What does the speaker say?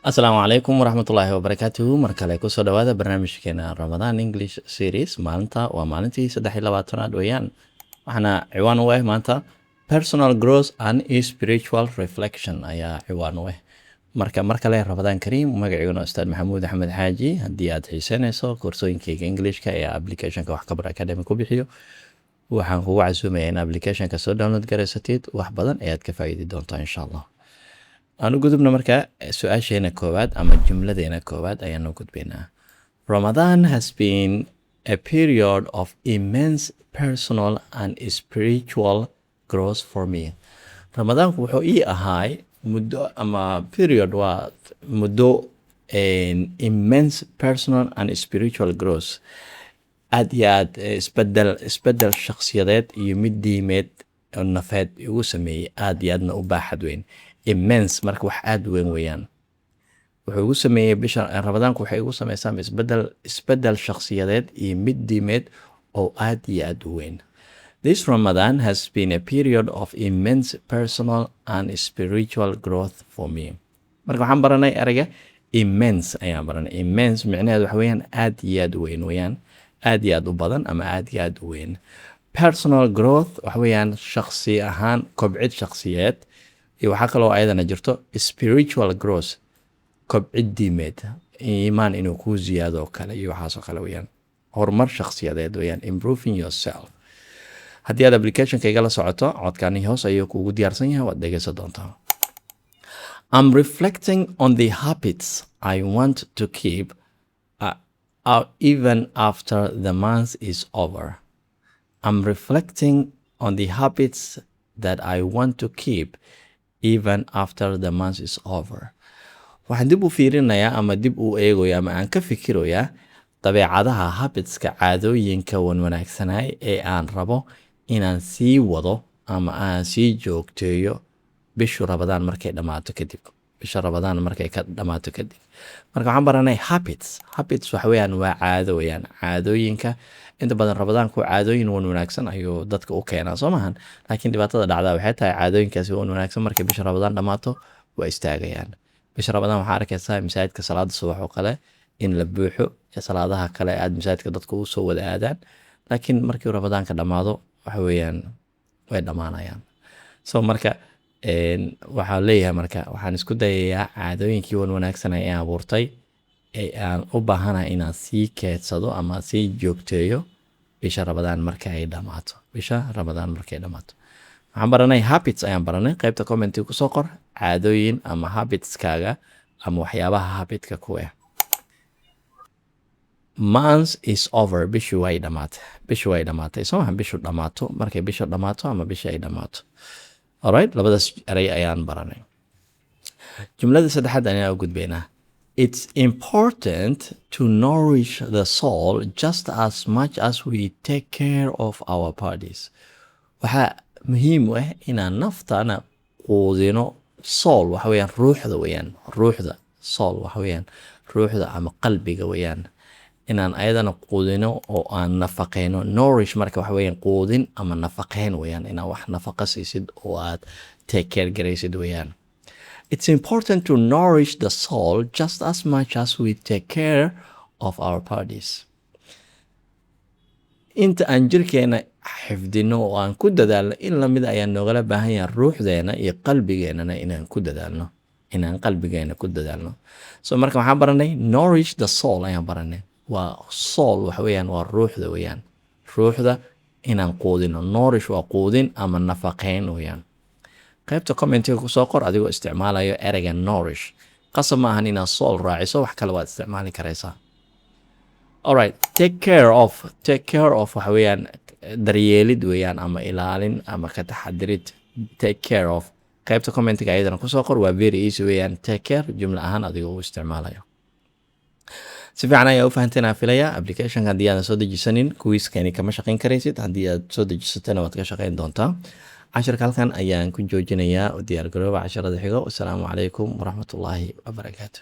Asalaamu calaykum waraxmatullaahi wabarakaatuhu. Mar kale kusoo dhawaada barnaamijkeena Ramadan English Series. Maalinta waa maalintii 23aad weeyaan, waxaana ciwaan u ah maanta "Personal Growth and Spiritual Reflection" ayaa ciwaan u ah. Marka mar kale, Ramadaan Kariim. Magaciiguna Ustaad Maxamuud Axmed Xaaji. Haddii aad xiiseynayso koorsooyinkayga Englishka ee applicationka Wax Kabar Academy ku bixiyo, waxaan kugu casuumaya in applicationka soo download garaysatid. Wax badan ayaad ka faa'iidi doontaa, insha Allah. Aan u gudubno marka su-aasheena koowaad ama jumladeena koowaad ayaanu gudbaynaa. "Ramadan has been a period of immense personal and spiritual growth for me." Ramadaanku wuxuu ii ahaay muddo ama period, waa muddo, immense personal and spiritual growth, aad iyo aad isbedel shakhsiyadeed iyo mid diimeed oo nafeed igu sameeyey, aad iyo aadna u baaxad weyn. Immense marka wax aad u weyn weeyaan. Wuxuu igu sameeyey bisha Ramadaanku, waxay igu sameysaa isbedel shakhsiyadeed iyo mid diimeed oo aad iyo aad u weyn. "This Ramadan has been a period of immense personal and spiritual growth for me." Marka waxaan baranay ereyga immense ayaan baranay. Immense micnaheedu waxa weeyaan aad iyo aad u weyn weeyaan, aad iyo aad u badan ama aad iyo aad u weyn. Personal growth waxa weeyaan shakhsi ahaan kobcid shakhsiyeed, iyo waxaa kaloo ayadana jirto spiritual growth, kobcid diimeed, iimaan inuu kuu ziyaado oo kale iyo waxaasoo kale weeyaan. Horumar shakhsiyadeed weeyaan, improving yourself. Haddii aad applicationka igala socoto, codkani hoos ayuu kuugu diyaarsan yahay, waad dhegeysan doontaa. "I'm reflecting on the habits I want to keep even after the month is over." "I'm reflecting on the habits that I want to keep even after the month is over." Waxaan dib u fiirinayaa ama dib u eegoyaa ama aan ka fikirayaa dabeecadaha, habitska, caadooyinka wanwanaagsanay ee aan rabo inaan sii wado ama aan sii joogteeyo bishu Ramadaan markay dhammaato kadib, bisha Ramadaan markay ka dhammaato kadib. Marka waxaan baranay habits. Habits waxa weeyaan waa caado weeyaan. Caadooyinka inta badan Ramadaanku caadooyin wan wanaagsan ayuu dadka u keenaa, soo maahan? Laakiin dhibaatada dhacdaa waxay tahay caadooyinkaasi wan wanaagsan markay bisha Ramadaan dhammaato waa istaagayaan. Bisha Ramadaan waxaa arkaysaa masaajidka salaada subax oo kale in la buuxo, salaadaha kale aad masaajidka dadka u soo wada aadaan, laakiin markii Ramadaanka dhammaado waxa weeyaan way dhammaanayaan. So marka waxaa leeyahay, marka waxaan isku dayayaa caadooyinkii wan wanaagsan ee aan abuurtay ee aan u baahanahay inaan sii keedsado ama sii joogteeyo bisha Ramadaan marka ay dhammaato. Bisha Ramadaan markay dhammaato, waxaan baranay habits ayaan baranay. Qaybta commenti kusoo qor caadooyin ama habitskaaga ama waxyaabaha habitka ku ah. Month is over, bishu way dhamaatay. Bishu way dhamaatay, soo maha? Bishu dhammaato, markay bishu dhammaato ama bisha ay dhammaato. Alright, labadaas eray ayaan baranay. Jumlada saddexaad ayaan u gudbaynaa. "It's important to nourish the soul just as much as we take care of our bodies." Waxaa muhiim u ah inaan naftana quudino. Soul waxa weeyaan ruuxda weeyaan, ruuxda. Soul waxa weeyaan ruuxda ama qalbiga weeyaan, inaan ayadana quudino oo aan nafaqeyno. Nourish marka waxa weeyaan quudin ama nafaqeyn weeyaan, inaan wax nafaqa siisid oo aad take care garaysid weeyaan. "It's important to nourish the soul just as much as we take care of our bodies." Inta aan jirkeena xifdino oo aan ku dadaalno, in lamid ayaa noogala baahan yahay ruuxdeena iyo qalbigeenana inaan ku dadaalno, inaan qalbigeena ku dadaalno. So marka waxaan baranay nourish the soul ayaan baranay. Waa soul waxa weeyaan waa ruuxda weeyaan, ruuxda inaan quudino. Nourish waa quudin ama nafaqeyn weeyaan. Qaybta commentiga kusoo qor adigoo isticmaalayo ereyga nourish. Qasab ma ahan inaad soul raaciso, wax kale waad isticmaali karaysaa. Alright, take care of. Take care of waxa weeyaan daryeelid weeyaan ama ilaalin ama ka taxadirid. Take care of, qaybta commentiga ayadana kusoo qor. Waa very easy weeyaan. Take care jumla ahaan adigoo u isticmaalayo. Si fiican ayaa u fahanteen aan filaya. Applicationka haddii aadan soo dejisanin, quizkani kama shaqayn karaysid. Haddii aad soo dejisatana, waad ka shaqayn doontaa. Casharka halkan ayaan ku joojinayaa. U diyaar garooba casharada xigo. Wasalaamu calaykum waraxmatullaahi wabarakaatu.